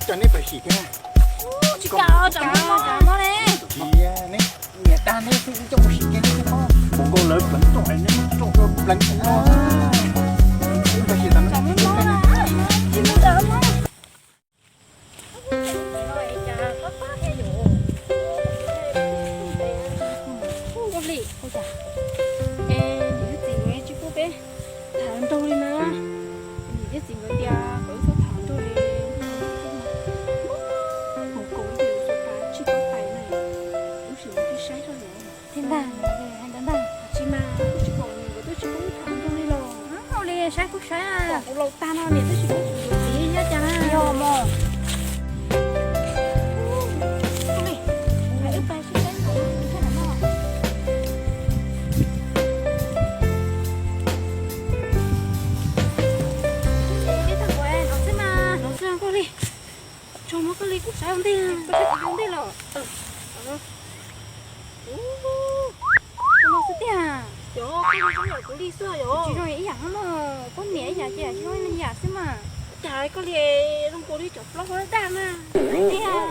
Cov neb pais sim kiag na. Tsis kam, tsam mob mob li. Tsis, neb niam dag neb xwb, coj mus sim kiag neb thiaj paub. Mus nkaus lawv pleev roj, neb muab roj rau pleev. Tsam mob mob na, tsis mus tsam mob. Ua li, ua cas es niam thiab txiv nkawd tsis pub peb tham nraug li na? Niam thiab txiv nkawd tias kom wb txhob tham nraug li. Mus kaus li tus xu pas tsis tau pais na, wb sim mus saib saib zoo. Thiab ntag, hais ntawd ntag. Tsis mas, wb tsis pom nkawd twb tsis pub wb tham nraug li los. Ua li saib kuj saib, pom kuv laus tag no niam twb tsis pub kuv yuav txiv nyob cas na. Yog mog. Ua li, hais wb pais saib saib nraug thiab lawm no. Peb tag kuv no xwb mas, no xwb koj li. Tso no koj li kuv saib ua ntej, koj saib kuv ua ntej los. Tus no xwb tiag. Yog, koj zoo yam kuv li xwb yog. Tsis zoo ib yam no, koj niam ib yam ces tsis zoo ib yam xwb mas. Cas koj li zoo nkaus li cov plaub hau daj na. Tiag.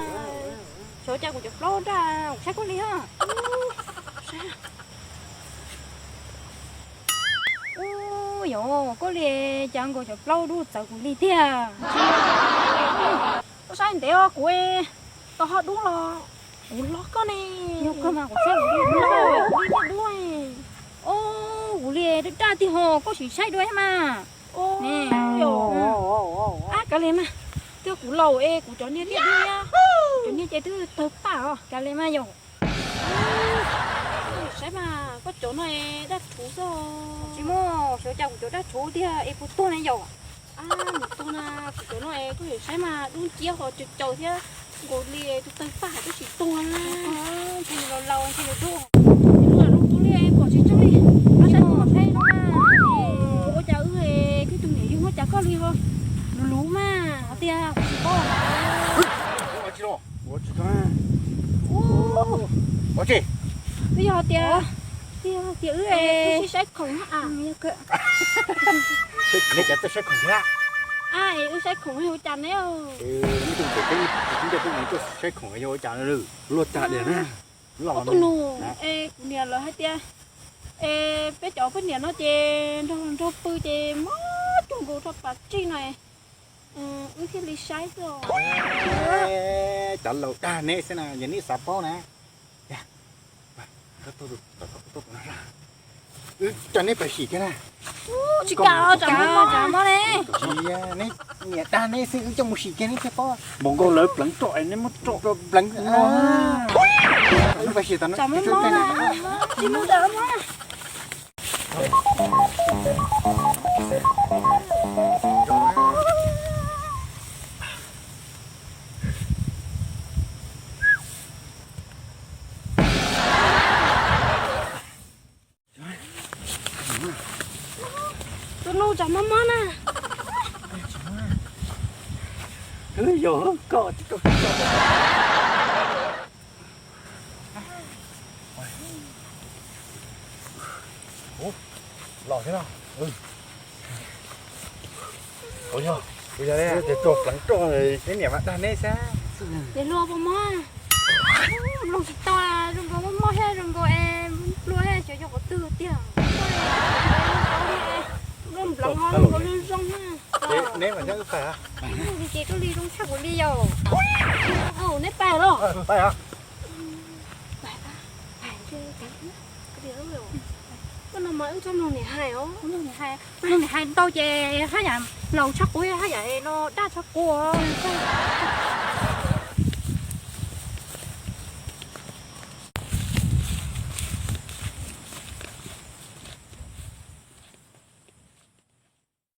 Xyov cas kuv cov plaub hau daj, kuv saib koj li os. Ub, yog koj li cas nkaus cov plaub dub txawv kuv li tiag. Koj saib ntev os, kuv tau ho dub los kuv hlob koj ne. Yog koj mas kuv saib kuv li dub. Ub, kuv li daj tiag ho, koj sim saib dua mas. Ab, kav liam mas, twb kuv laus es kuv cov niag thiaj dub thiab, cov niag ces twb tawg paj os, kav liam mas yog. Saib mas koj cov no es daj rhuv xwb. Tsis muaj, xyov cas kuv cov daj rhuv tiag es puas tuag ne yom. Ab, mus tuag na, kuv cov no es koj saib mas dub nciab ho caws caws thiab, nkaus li tus tawg paj twb tsis tuag na. Ntshe nws laus laus ntshe nws dub. Nws zoo nkaus li pom tsis tseeb li. Ab, saib no, saib no na. Ua cas wb thiab tus niam yug muab cas koj li ho luv luv mas hais tias kuv tsis paub. Ua tsis los, ua tsis tau. Ua tsis, twb yog hais tias, twb yog hais tias wb sib saib khoom na. Nej cas txawj saib khoom thiab? Ab, es wb saib khoom ua cas ne? Wb tus pem peb tsis ntiaj teb no tuaj saib khoom yog ua cas luag tag diam na. Ob tug nus, es kuv niam lawv hais tias es peb cov poj niam no ces nrog nraug pw ces mob cuag nkaus rau pas tsij no, wb thiaj li saib xwb. Cov laus dag neb xwb na, yog neb xav paub na. Wb coj neb pais sim kiag na. Tsis kam, tsam mob mob li. Tsis, neb niam dag neb xwb, wb coj mus sim kiag neb thiaj paub. Npaum nkaus lawv pleev roj, neb muab roj rau pleev. Wb pais sim tas no. Tsam mob mob na, tsis mus tsam mob. Tus nus tsam mob mob na. Wb yog koj. Los thiab no. Kuv yog, kuv yog tias tuaj pleev roj, neb niam mas dag neb xwb. Ces luag puas mob? Mloog tsis tau, zoo nkaus mob mob thiab zoo nkaus es plua thiab, xyov yog qhov twg tiag. Luag npleev ho zoo nkaus li zoo na. Neb mas nyob wb pais. Ces koj li zoo tshaj kuv li yom. Neb pais los? Pais. Koj no mas wb txhob mloog niam hais os. Mloog niam hais, mloog niam hais ntau ces haj yam laus tshaj kuv, haj yam no daj tshaj kuv.